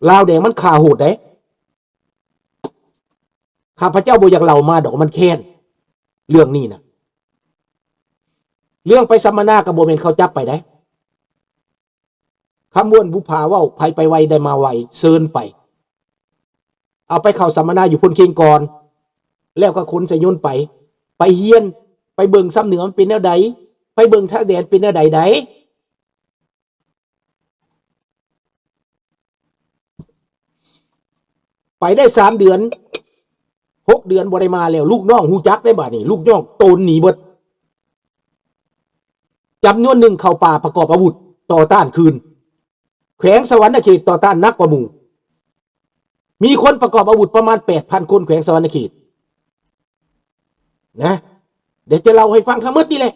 ລາວແດງມັນຂ້າໂຫດເດ້. ຂ້າພະເຈົ້າບໍ່ຢາກເລົ່າມາດອກ ມັນແຄ້ນເລື່ອງນີ້ນະ. ເລື່ອງໄປສຳມະນາກໍບໍ່ແມ່ນເຂົາຈັບໄປໄດ໋. ຄຳມ່ວນບຸພາເວົ້າ ໃຜໄປໄວໄດ້ມາໄວ ເຊີນໄປ. ເອົາໄປເຂົ້າສຳມະນາຢູ່ໂພນເຄັງກ່ອນ ແລ້ວກໍຂົນໃສ່ຍົນໄປ ໄປຮຽນ ໄປເບິ່ງຊຳເໜືອມັນເປັນແນວໃດ ໄປເບິ່ງຊາຍແດນເປັນແນວໃດໃດ. ໄປໄດ້ສາມເດືອນ ຫົກເດືອນບໍ່ໄດ້ມາແລ້ວ ລູກນ້ອງຮູ້ຈັກໄດ໋ບາດນີ້ ລູກນ້ອງໂຕນໜີເບິດ. ຈຳນວນໜຶ່ງເຂົ້າປ່າປະກອບອາວຸດຕໍ່ຕ້ານຄືນ. ແຂວງສະຫວັນນະເຂດຕໍ່ຕ້ານໜັກກວ່າໝູ່. ມີຄົນປະກອບອາວຸດປະມານແປດພັນຄົນ ແຂວງສະຫວັນນະເຂດນະ. ດຽວຈະເລົ່າໃຫ້ຟັງທັງໝົດນີ້ແຫຼະ.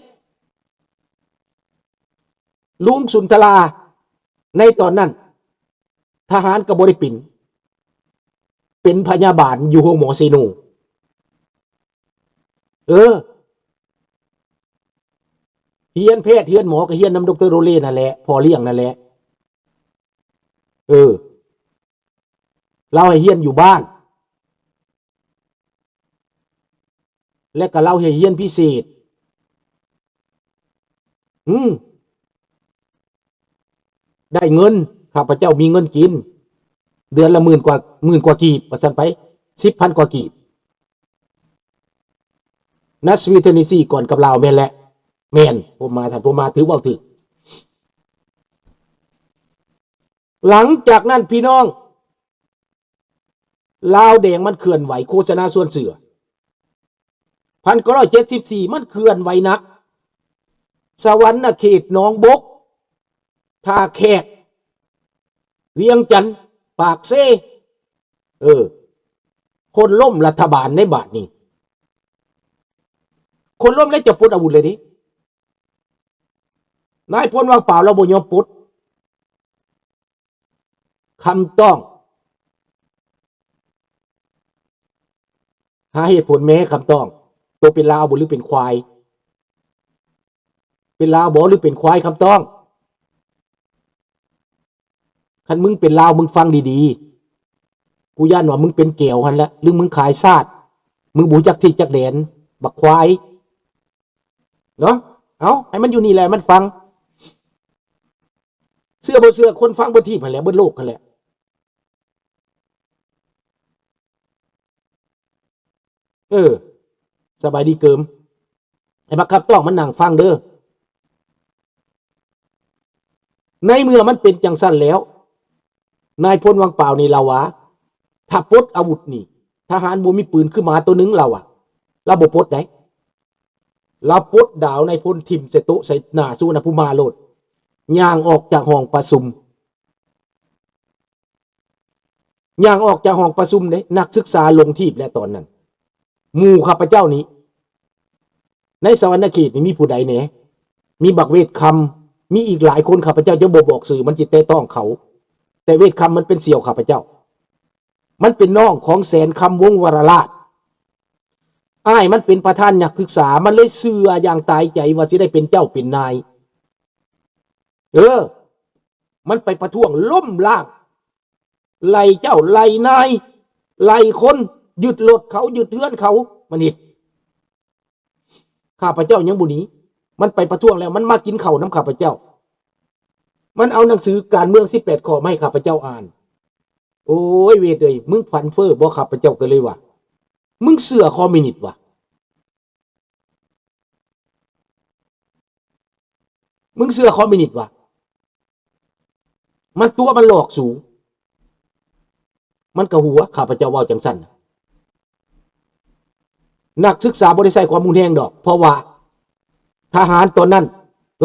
ລຸງສຸນທະລາ ໃນຕອນນັ້ນ ທະຫານກໍບໍ່ໄດ້ເປັນ ເປັນພະຍາບານຢູ່ໂຮງໝໍເຊໂນ. ເອີ ຮຽນແພດຮຽນໝໍກໍຮຽນນຳ ດຣ. ໂຣເລ ນັ້ນແຫຼະ ພໍ່ລ້ຽງນັ້ນແຫຼະ. ເອີ ລາວໃຫ້ຮຽນຢູ່ບ້ານ ແລະກໍລາວໃຫ້ຮຽນພິເສດ. ອືມ ໄດ້ເງິນ ຂ້າພະເຈົ້າມີເງິນກິນ ເດືອນລະໝື່ນກວ່າ ໝື່ນກວ່າກີບ ວ່າຊັ້ນໄປ ສິບພັນກວ່າກີບ. ນາສວີເທນເນຊີກ່ອນກັບລາວ ແມ່ນແຫຼະ ແມ່ນ ຜົມມາ ທ່ານຜົມມາຖືກເວົ້າຖືກ. ຫຼັງຈາກນັ້ນພີ່ນ້ອງ ລາວແດງມັນເຄື່ອນໄຫວ ໂຄສະນາຊວນເຊື່ອ ພັນເກົ້າຮ້ອຍເຈັດສິບສີ່ ມັນເຄື່ອນໄຫວໜັກ ສະຫວັນນະເຂດ ໜອງບົກ ທ່າແຂກ ວຽງຈັນ ປາກເຊ. ເອີ ຄົນລົ້ມລັດຖະບານໃນບາດນີ້ ຄົນລົ້ມແລ້ວຈະປົດອາວຸດເລີຍເດ້. ນາຍພົນວັງປາວລາວບໍ່ຍອມປົດ ຄຳຕ້ອງ ຫາເຫດຜົນແມ້ ຄຳຕ້ອງ ໂຕເປັນລາວບໍ່ ຫຼືເປັນຄວາຍ? ເປັນລາວບໍ່ ຫຼືເປັນຄວາຍ ຄຳຕ້ອງ? ຄັນມຶງເປັນລາວ ມຶງຟັງດີໆ ກູຢ້ານວ່າມຶງເປັນແກວຫັ້ນແຫຼະ ຫຼືມຶງຂາຍຊາດ ມຶງບໍ່ຮູ້ຈັກທິດຈັກແດນ ບັກຄວາຍ ເນາະ. ເອົາ ໃຫ້ມັນຢູ່ນີ້ແຫຼະ ມັນຟັງ ເຊື່ອບໍ່ເຊື່ອ ຄົນຟັງເບິດທີບຫັ້ນແຫຼະ ເບິດໂລກຫັ້ນແຫຼະ. ເອີ ສະບາຍດີເກີມ ໃຫ້ບັກຄຳຕ້ອງມັນນັ່ງຟັງເດີ. ໃນເມື່ອມັນເປັນຈັ່ງຊັ້ນແລ້ວ ນາຍພົນວັງປາວນີ້ລາວວ່າ ຖ້າປົດອາວຸດນີ້ ທະຫານບໍ່ມີປືນຄືໝາໂຕໜຶ່ງ ລາວວ່າ ລາວບໍ່ປົດໃດ. ລາວປົດດາວນາຍພົນຖິ້ມໃສ່ໂຕະໃສ່ໜ້າສຸວັນນະພູມາໂລດ ຍ່າງອອກຈາກຫ້ອງປະຊຸມ. ຍ່າງອອກຈາກຫ້ອງປະຊຸມເດ້ ນັກສຶກສາລົງທີບແລ້ວຕອນນັ້ນ. ໝູ່ຂ້າພະເຈົ້ານີ້ ໃນສະຫວັນນະເຂດນີ້ມີຜູ້ໃດແດ່? ມີບັກເວດຄຳ ມີອີກຫຼາຍຄົນ ຂ້າພະເຈົ້າຈະບໍ່ບອກຊື່ ມັນຊິແຕະຕ້ອງເຂົາ ແຕ່ເວດຄຳມັນເປັນສ່ຽວຂ້າພະເຈົ້າ ມັນເປັນນ້ອງຂອງແສນຄຳ ວົງວະລະລາດ. ອ້າຍມັນເປັນປະທານນັກສຶກສາ ມັນເລີຍເຊື່ອຢ່າງຕາຍໃຈວ່າຊິໄດ້ເປັນເຈົ້າເປັນນາຍ. ເອີ ມັນໄປປະທ້ວງລົ້ມລ້າງ ໄລ່ເຈົ້າໄລ່ນາຍ ໄລ່ຄົນ ຍຶດລົດເຂົາ ຍຶດເຮືອນເຂົາ ມັນເຮັດ. ຂ້າພະເຈົ້າຍັງບໍ່ໜີ ມັນໄປປະທ້ວງແລ້ວ ມັນມາກິນເຂົ້ານຳຂ້າພະເຈົ້າ ມັນເອົາໜັງສືການເມືອງສິບແປດຂໍ້ມາໃຫ້ຂ້າພະເຈົ້າອ່ານ. ໂອ້ຍ ເວດເອີຍ ມຶງຝັນເຟີ້ບໍ່? ຂ້າພະເຈົ້າກໍເລີຍວ່າ ມຶງເຊື່ອຄອມມິວນິດຫວາ? ມຶງເຊື່ອຄອມມິວນິດຫວາ? ມັນຕົວະມັນຫຼອກສູ ມັນກະຫົວ ຂ້າພະເຈົ້າເວົ້າຈັ່ງຊັ້ນ. ນັກສຶກສາບໍ່ໄດ້ໃຊ້ຄວາມຮຸນແຮງດອກ ເພາະວ່າທະຫານຕອນນັ້ນ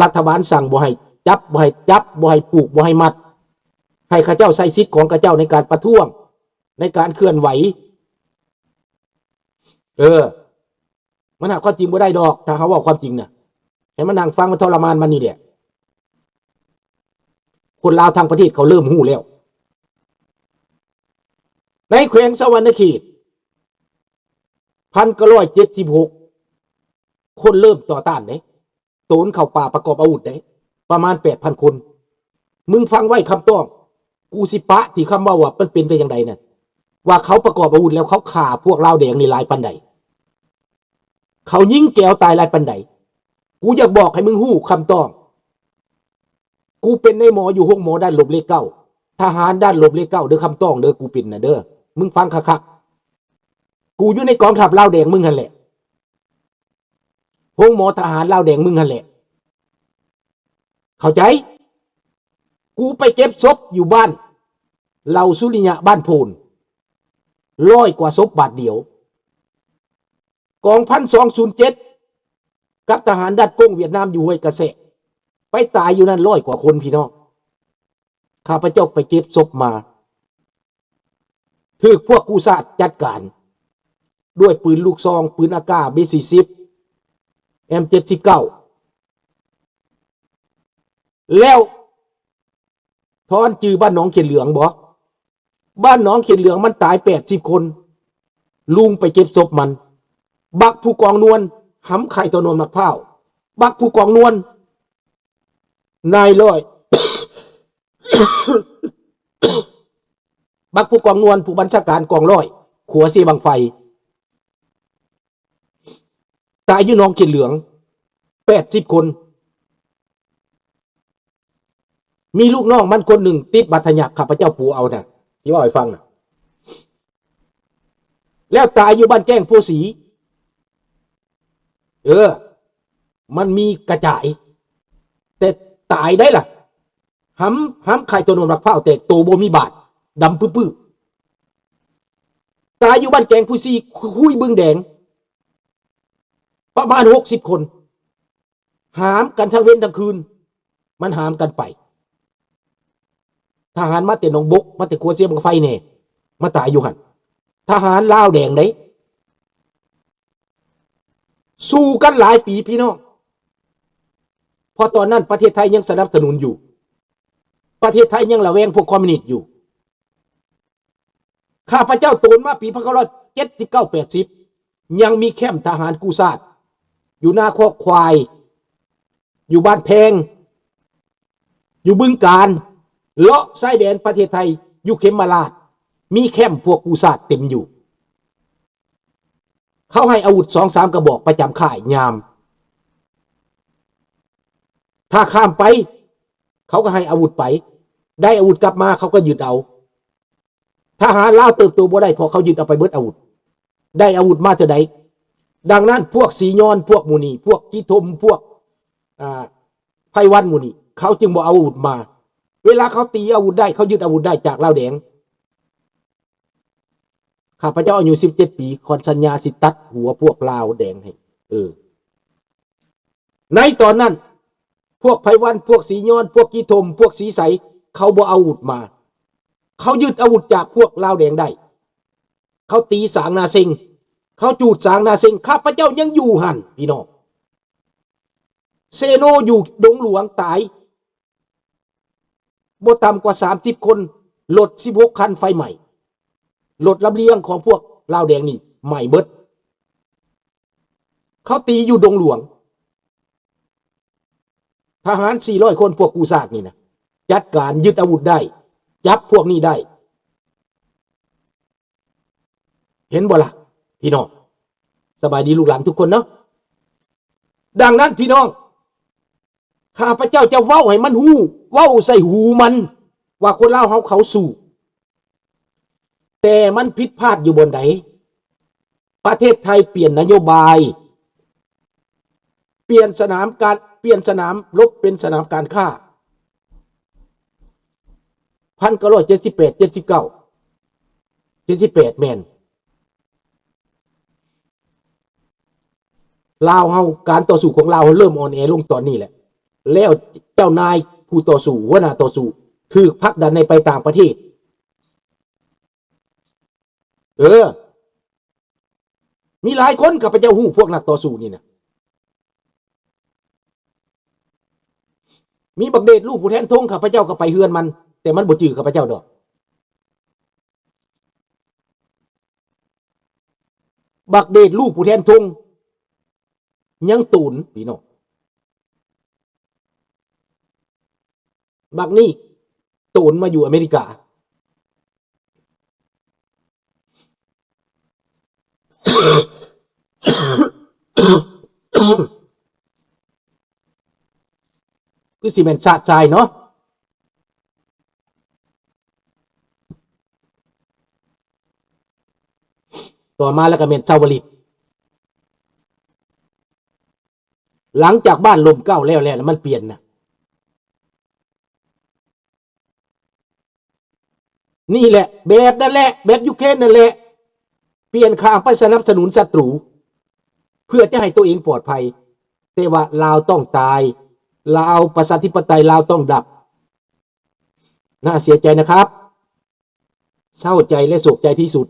ລັດຖະບານສັ່ງບໍ່ໃຫ້ຈັບ ບໍ່ໃຫ້ຈັບ ບໍ່ໃຫ້ຜູກ ບໍ່ໃຫ້ມັດ ໃຫ້ເຂົາເຈົ້າໃຊ້ສິດຂອງເຂົາເຈົ້າໃນການປະທ້ວງ ໃນການເຄື່ອນໄຫວ. ເອີ ມັນຫາຄວາມຈິງບໍ່ໄດ້ດອກ ຖ້າເຮົາເວົ້າຄວາມຈິງນະ ໃຫ້ມັນນັ່ງຟັງ ມັນທໍລະມານມັນນີ້ແຫຼະ. ຄົນລາວທັງປະເທດເຂົາເລີ່ມຮູ້ແລ້ວ ໃນແຂວງສະຫວັນນະເຂດ ພັນເກົ້າຮ້ອຍເຈັດສິບຫົກ ຄົນເລີ່ມຕໍ່ຕ້ານເດ້ ໂຕນເຂົ້າປ່າປະກອບອາວຸດເດ້ ປະມານແປດພັນຄົນ. ມຶງຟັງໄວ້ ຄຳຕ້ອງ ກູຊິປະທີ່ຄຳເວົ້າວ່າມັນເປັນໄປຈັ່ງໃດນັ້ນ ວ່າເຂົາປະກອບອາວຸດແລ້ວເຂົາຂ້າພວກລາວແດງນີ້ຫຼາຍປານໃດ ເຂົາຍິງແກວຕາຍຫຼາຍປານໃດ. ກູຢາກບອກໃຫ້ມຶງຮູ້ຄຳຕ້ອງ. ກູເປັນນາຍໝໍຢູ່ໂຮງໝໍດ້ານຫຼົບເລກເກົ້າ ທະຫານດ້ານຫຼົບເລກເກົ້າເດີ ຄຳຕ້ອງເດີ ກູເປັນນະເດີ ມຶງຟັງຄັກໆ. ກູຢູ່ໃນກອງທັບລາວແດງມຶງຫັ້ນແຫຼະ ໂຮງໝໍທະຫານລາວແດງມຶງຫັ້ນແຫຼະ ເຂົ້າໃຈ? ກູໄປເກັບສົບຢູ່ບ້ານເຫຼົ່າສຸລິຍະ ບ້ານໂພນ ຮ້ອຍກວ່າສົບບາດດຽວ. ກອງພັນສອງສູນເຈັດ ກັບທະຫານດັດກົງຫວຽດນາມຢູ່ຫ້ວຍກະແຊະ ໄປຕາຍຢູ່ນັ້ນຮ້ອຍກວ່າຄົນ ພີ່ນ້ອງ. ຂ້າພະເຈົ້າໄປເກັບສົບມາ ຖືກພວກກູ້ຊາດຈັດການດ້ວຍປືນລູກຊອງ, ປືນອາກາ ບີສີ່ສິບ, ເອັມເຈັດສິບເກົ້າ ແລ້ວ ທ່ອນຈື່ບ້ານໜອງເຂດເຫຼືອງບໍ່? ບ້ານໜອງເຂດເຫຼືອງມັນຕາຍແປດສິບຄົນ ລຸງໄປເກັບສົບມັນ. ບັກຜູ້ກອງນວນ ຫຳໄຂ່ຕໍ່ໜວມໝາກພ້າວ ບັກຜູ້ກອງນວນ ນາຍຮ້ອຍ ບັກຜູ້ກອງນວນ ຜູ້ບັນຊາການກອງຮ້ອຍ ຂົວເຊບັ້ງໄຟ ຕາຍຢູ່ໜອງເຂດເຫຼືອງ ແປດສິບຄົນ. ມີລູກນ້ອງມັນຄົນໜຶ່ງຕິດບາດທະຍັກ ຂ້າພະເຈົ້າປົວເອົານະ ທີ່ເວົ້າໃຫ້ຟັງນະ ແລ້ວຕາຍຢູ່ບ້ານແກ້ງໂພສີ. ເອີ ມັນມີກະຈາຍ ແຕ່ຕາຍໄດ້ລະ ຫຳ ຫຳໄຂ່ຕົວໜວນໝາກພ້າວແຕກ ໂຕບໍ່ມີບາດ ດຳປຶ້ໆ. ຕາຍຢູ່ບ້ານແກ້ງໂພສີ ຫ້ວຍບຶງແດງ ປະມານຫົກສິບຄົນ ຫາມກັນທັງເວັນທັງຄືນ ມັນຫາມກັນໄປ. ທະຫານມາແຕ່ໜອງບົກ ມາແຕ່ຂົວເຊບັ້ງໄຟແດ່ ມາຕາຍຢູ່ຫັ້ນ. ທະຫານລາວແດງເດ້ ສູ້ກັນຫຼາຍປີພີ່ນ້ອງ ເພາະຕອນນັ້ນປະເທດໄທຍັງສະໜັບສະໜູນຢູ່ ປະເທດໄທຍັງລະແວງພວກຄອມມິວນິດຢູ່. ຂ້າພະເຈົ້າໂຕນມາປີພັນເກົ້າຮ້ອຍເຈັດສິບເກົ້າ ແປດສິບ ຍັງມີແຄ້ມທະຫານກູ້ຊາດ ຢູ່ນາຄອກຄວາຍ ຢູ່ບ້ານແພງ ຢູ່ບຶງການ ເລາະຊາຍແດນປະເທດໄທ ຢູ່ເຂັມມະລາດ ມີແຄ້ມພວກກູ້ຊາດເຕັມຢູ່. ເຂົາໃຫ້ອາວຸດສອງສາມກະບອກປະຈຳຄ້າຍຍາມ ຖ້າຂ້າມໄປ ເຂົາກໍໃຫ້ອາວຸດໄປ ໄດ້ອາວຸດກັບມາ ເຂົາກໍຍຶດເອົາ. ທະຫານລາວເຕີບໂຕບໍ່ໄດ້ ເພາະເຂົາຍຶດເອົາໄປເບິດອາວຸດ ໄດ້ອາວຸດມາເທື່ອໃດ. ດັ່ງນັ້ນ ພວກສີຍອນ ພວກໝູ່ນີ້ ພວກກິທົມ ພວກ ອ່າ ໄພວັນ ໝູ່ນີ້ ເຂົາຈຶ່ງບໍ່ເອົາອາວຸດມາ. ເວລາເຂົາຕີອາວຸດໄດ້ ເຂົາຍຶດອາວຸດໄດ້ຈາກລາວແດງ. ຂ້າພະເຈົ້າອາຍຸສິບເຈັດປີ ຂ້ອນສັນຍາຊິຕັດຫົວພວກລາວແດງໃຫ້. ເອີ ໃນຕອນນັ້ນ ພວກໄພວັນ ພວກສີຍອນ ພວກກີທົມ ພວກສີໃສ ເຂົາບໍ່ເອົາອາວຸດມາ ເຂົາຍຶດອາວຸດຈາກພວກລາວແດງໄດ້ ເຂົາຕີສາງນາເຊັງ ເຂົາຈູດສາງນາເຊັງ ຂ້າພະເຈົ້າຍັງຢູ່ຫັ້ນພີ່ນ້ອງ ເຊໂນຢູ່ດົງຫຼວງຕາຍ ບໍ່ຕ່ຳກວ່າສາມສິບຄົນ ລົດສິບຫົກຄັນໄຟໄໝ້ ລົດລຳລຽງຂອງພວກລາວແດງນີ້ໄໝ້ເບິດ ເຂົາຕີຢູ່ດົງຫຼວງ ທະຫານສີ່ຮ້ອຍຄົນ ພວກກູ້ຊາດນີ້ນະ ຈັດການຍຶດອາວຸດໄດ້ ຈັບພວກນີ້ໄດ້ ເຫັນບໍ່ລະພີ່ນ້ອງ? ສະບາຍດີລູກຫຼານທຸກຄົນເນາະ. ດັ່ງນັ້ນພີ່ນ້ອງ ຂ້າພະເຈົ້າຈະເວົ້າໃຫ້ມັນຮູ້ ເວົ້າໃສ່ຫູມັນວ່າຄົນລາວເຮົາເຂົາສູ້ ແຕ່ມັນຜິດພາດຢູ່ບ່ອນໃດ? ປະເທດໄທປ່ຽນນະໂຍບາຍ ປ່ຽນສະໜາມການ ປ່ຽນສະໜາມລົບເປັນສະໜາມການຄ້າ ພັນເກົ້າຮ້ອຍເຈັດສິບແປດ ເຈັດສິບເກົ້າ ເຈັດສິບແປດ ແມ່ນ ລາວເຮົາ ການຕໍ່ສູ້ຂອງລາວເຮົາເລີ່ມອ່ອນແອລົງຕອນນີ້ແຫຼະ ແລ້ວເຈົ້ານາຍຜູ້ຕໍ່ສູ້ ຫົວໜ້າຕໍ່ສູ້ ຖືກຜັກດັນໃຫ້ໄປຕ່າງປະເທດ ເອີ ມີຫຼາຍຄົນ ຂ້າພະເຈົ້າຮູ້ພວກນັກຕໍ່ສູ້ນີ້ນະ ມີບັກເດດ ລູກຜູ້ແທນທົງ ຂ້າພະເຈົ້າກໍໄປເຮືອນມັນ ແຕ່ມັນບໍ່ຈື່ຂ້າພະເຈົ້າດອກ ບັກເດດ ລູກຜູ້ແທນທົງ ຍັງໂຕນ ພີ່ນ້ອງ ບັກນີ້ໂຕນມາຢູ່ອາເມລິກາ ຄືຊິແມ່ນຊາດຊາຍເນາະ. ຕໍ່ມາແລ້ວກໍແມ່ນຊາວວະລິດ. ຫຼັງຈາກບ້ານຮົ່ມເກົ້າແລ້ວ ແລ້ວມັນປ່ຽນນະ. ນີ້ແຫຼະ ແບບນັ້ນແຫຼະ ແບບຢູເຄຣນນັ້ນແຫຼະ ປ່ຽນຂ້າງໄປສະໜັບສະໜູນສັດຕູ ເພື່ອຈະໃຫ້ຕົວເອງປອດໄພ. ແຕ່ວ່າລາວຕ້ອງຕາຍ, ລາວປະຊາທິປະໄຕ ລາວຕ້ອງດັບ. ໜ້າເສຍໃຈນະຄັບ. ເສົ້າໃຈ ແລະ ໂສກໃຈທີ່ສຸດ.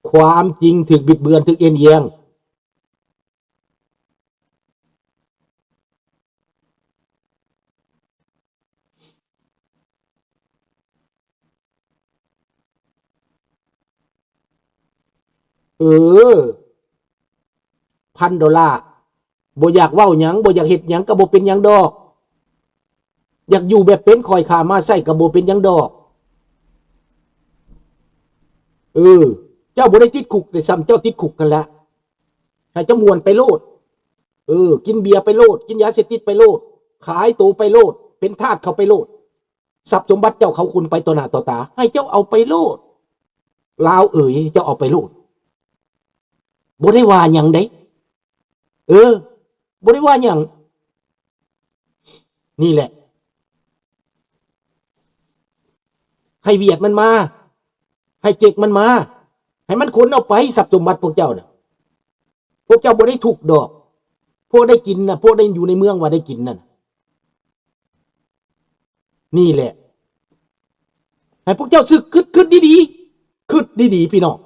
ຄວາມຈິງຖືກບິດເບືອນ, ຖືກເອັນອຽງ. ເອີ ພັນໂດລາ ບໍ່ຢາກເວົ້າຫຍັງ ບໍ່ຢາກເຮັດຫຍັງ ກໍບໍ່ເປັນຫຍັງດອກ. ຢາກຢູ່ແບບເປັນຂ້ອຍຂ້າມາໃຊ້ ກໍບໍ່ເປັນຫຍັງດອກ. ເອີ ເຈົ້າບໍ່ໄດ້ຕິດຄຸກ ແຕ່ສ່ຳເຈົ້າຕິດຄຸກຫັ້ນລະ. ໃຫ້ເຈົ້າມ່ວນໄປໂລດ. ເອີ ກິນເບຍໄປໂລດ, ກິນຢາເສບຕິດໄປໂລດ, ຂາຍໂຕໄປໂລດ, ເປັນທາດເຂົາໄປໂລດ. ຊັບສົມບັດເຈົ້າເຂົາຄຸນໄປຕໍ່ໜ້າຕໍ່ຕາ, ໃຫ້ເຈົ້າເອົາໄປໂລດ. ລາວເອີຍ, ເຈົ້າເອົາໄປໂລດ. ບໍ່ໄດ້ວ່າຫຍັງເດ້. ເອີ ບໍ່ໄດ້ວ່າຫຍັງ. ນີ້ແຫຼະ ໃຫ້ຫວຽດມັນມາ, ໃຫ້ເຈັກມັນມາ, ໃຫ້ມັນຂົນເອົາໄປຊັບສົມບັດພວກເຈົ້ານະ. ພວກເຈົ້າບໍ່ໄດ້ທຸກດອກ. ພວກໄດ້ກິນນະ, ພວກໄດ້ຢູ່ໃນເມືອງວ່າໄດ້ກິນນັ້ນ. ນີ້ແຫຼະ ໃຫ້ພວກເຈົ້າສຶກຄຶດ, ຄຶດດີໆ, ຄຶດດີໆ ພີ່ນ້ອງ.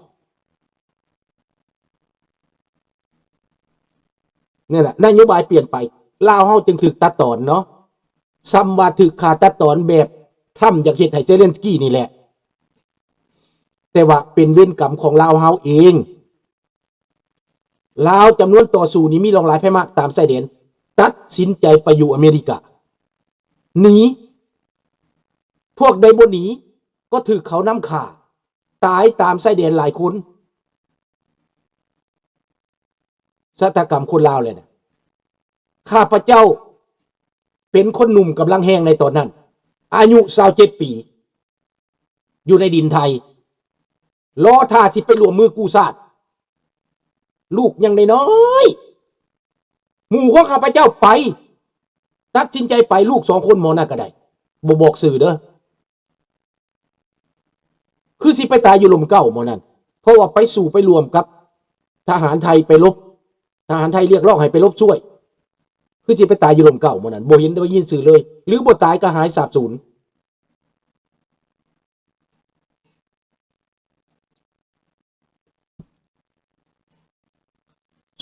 ນີ້ແຫຼະ ນະໂຍບາຍປ່ຽນໄປ, ລາວເຮົາຈຶ່ງຖືກຕັດຕອນເນາະ. ສ່ຳວ່າຖືກຂ້າຕັດຕອນແບບທຣຳຢາກເຮັດໃຫ້ເຊເລັນສກີນີ້ແຫຼະ. ແຕ່ວ່າເປັນເວນກຳຂອງລາວເຮົາເອງ. ລາວຈຳນວນຕໍ່ສູ້ນີ້ມີຫຼວງຫຼາຍໄພມາກຕາມຊາຍແດນ, ຕັດສິນໃຈໄປຢູ່ອາເມລິກາ ໜີ. ພວກໃດບໍ່ໜີ ກໍຖືກເຂົານຳຂ້າ, ຕາຍຕາມຊາຍແດນຫຼາຍຄົນ. ຊະຕາກຳຄົນລາວແຫຼະນະ. ຂ້າພະເຈົ້າເປັນຄົນໜຸ່ມກຳລັງແຮງໃນຕອນນັ້ນ, ອາຍຸຊາວເຈັດປີ, ຢູ່ໃນດິນໄທ, ລໍຖ້າຊິໄປຮ່ວມມືກູ້ຊາດ. ລູກຍັງນ້ອຍໆ, ໝູ່ຂອງຂ້າພະເຈົ້າໄປ, ຕັດສິນໃຈໄປ, ລູກສອງຄົນໝໍນັ້ນກໍໄດ້, ບໍ່ບອກຊື່ເດີ້. ຄືຊິໄປຕາຍຢູ່ຮົ່ມເກົ້າໝໍນັ້ນ, ເພາະວ່າໄປສູ້ໄປຮ່ວມກັບທະຫານໄທ, ໄປລົບ, ທະຫານໄທຮຽກຮ້ອງໃຫ້ໄປລົບຊ່ວຍ. ຄືຊິໄປຕາຍຢູ່ຮົ່ມເກົ້າໝໍນັ້ນ, ບໍ່ເຫັນໄດ້ຍິນຊື່ເລີຍ, ຫຼືບໍ່ຕາຍກໍຫາຍສາບສູນ.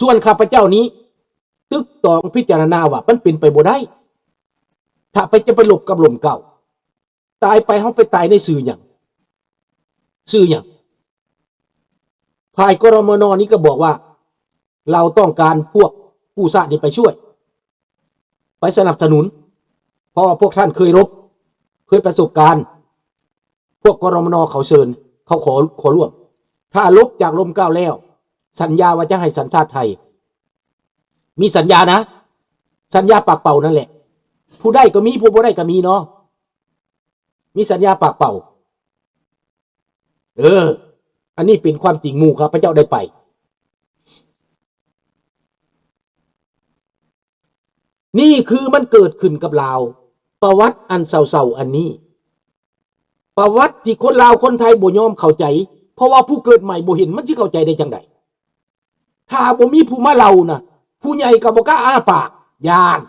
ສ່ວນຂ້າພະເຈົ້ານີ້ ຕຶກຕອງພິຈາລະນາວ່າມັນເປັນໄປບໍ່ໄດ້ ຖ້າໄປຈະໄປລົບກັບຮົ່ມເກົ້າ. ຕາຍໄປ ເຮົາໄປຕາຍໃນຊື່ຫຍັງ? ຊື່ຫຍັງ? ຝ່າຍ ກມນ ນີ້ກໍບອກວ່າ ລາວຕ້ອງການພວກກູ້ຊາດນີ້ໄປຊ່ວຍ ໄປສະໜັບສະໜູນ ເພາະວ່າພວກທ່ານເຄີຍລົບ ເຄີຍປະສົບການ ພວກ ກມນ ເຂົາເຊີນ ເຂົາຂໍ ຂໍຮ່ວມ. ຖ້າລົບຈາກຮົ່ມເກົ້າແລ້ວ ສັນຍາວ່າຈະໃຫ້ສັນຊາດໄທ. ມີສັນຍານະ ສັນຍາປາກເປົ່ານັ້ນແຫຼະ. ຜູ້ໄດ້ກໍມີ ຜູ້ບໍ່ໄດ້ກໍມີເນາະ. ມີສັນຍາປາກເປົ່າ. ເອີ ອັນນີ້ເປັນຄວາມຈິງ ໝູ່ຂ້າພະເຈົ້າໄດ້ໄປ. ນີ້ຄືມັນເກີດຂຶ້ນກັບລາວ. ປະຫວັດອັນເສົ້າໆອັນນີ້ ປະຫວັດທີ່ຄົນລາວຄົນໄທບໍ່ຍອມເຂົ້າໃຈ, ເພາະວ່າຜູ້ເກີດໃໝ່ບໍ່ເຫັນ ມັນຊິເຂົ້າໃຈໄດ້ຈັ່ງໃດ? ຖ້າບໍ່ມີຜູ້ມາເລົ່ານະ ຜູ້ໃຫຍ່ກໍບໍ່ກ້າອ້າປາກ, ຢ້ານ.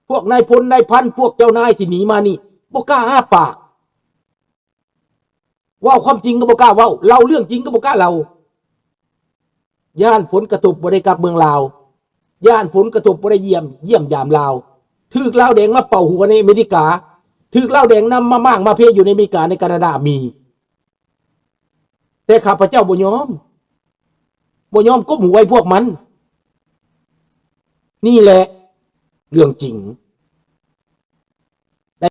ພວກນາຍພົນນາຍພັນ ພວກເຈົ້ານາຍທີ່ໜີມານີ້ ບໍ່ກ້າອ້າປາກ. ເວົ້າຄວາມຈິງກໍບໍ່ກ້າເວົ້າ, ເລົ່າເລື່ອງຈິງກໍບໍ່ກ້າເລົ່າ. ຢ້ານຜົນກະທົບບໍ່ໄດ້ກັບເມືອງລາວ, ຢ້ານຜົນກະທົບບໍ່ໄດ້ຢ້ຽມ ຢ້ຽມຢາມລາວ. ຖືກລາວແດງມາເປົ່າຫົວໃນອາເມລິກາ, ຖືກລາວແດງນຳມາມ້າງມາເພຢູ່ໃນອາເມລິກາ ໃນການາດາມີ. ແຕ່ຂ້າພະເຈົ້າບໍ່ຍອມ, ບໍ່ຍອມກົ້ມຫົວໃຫ້ພວກມັນ. ນີ້ແຫຼະເລື່ອງຈິງ.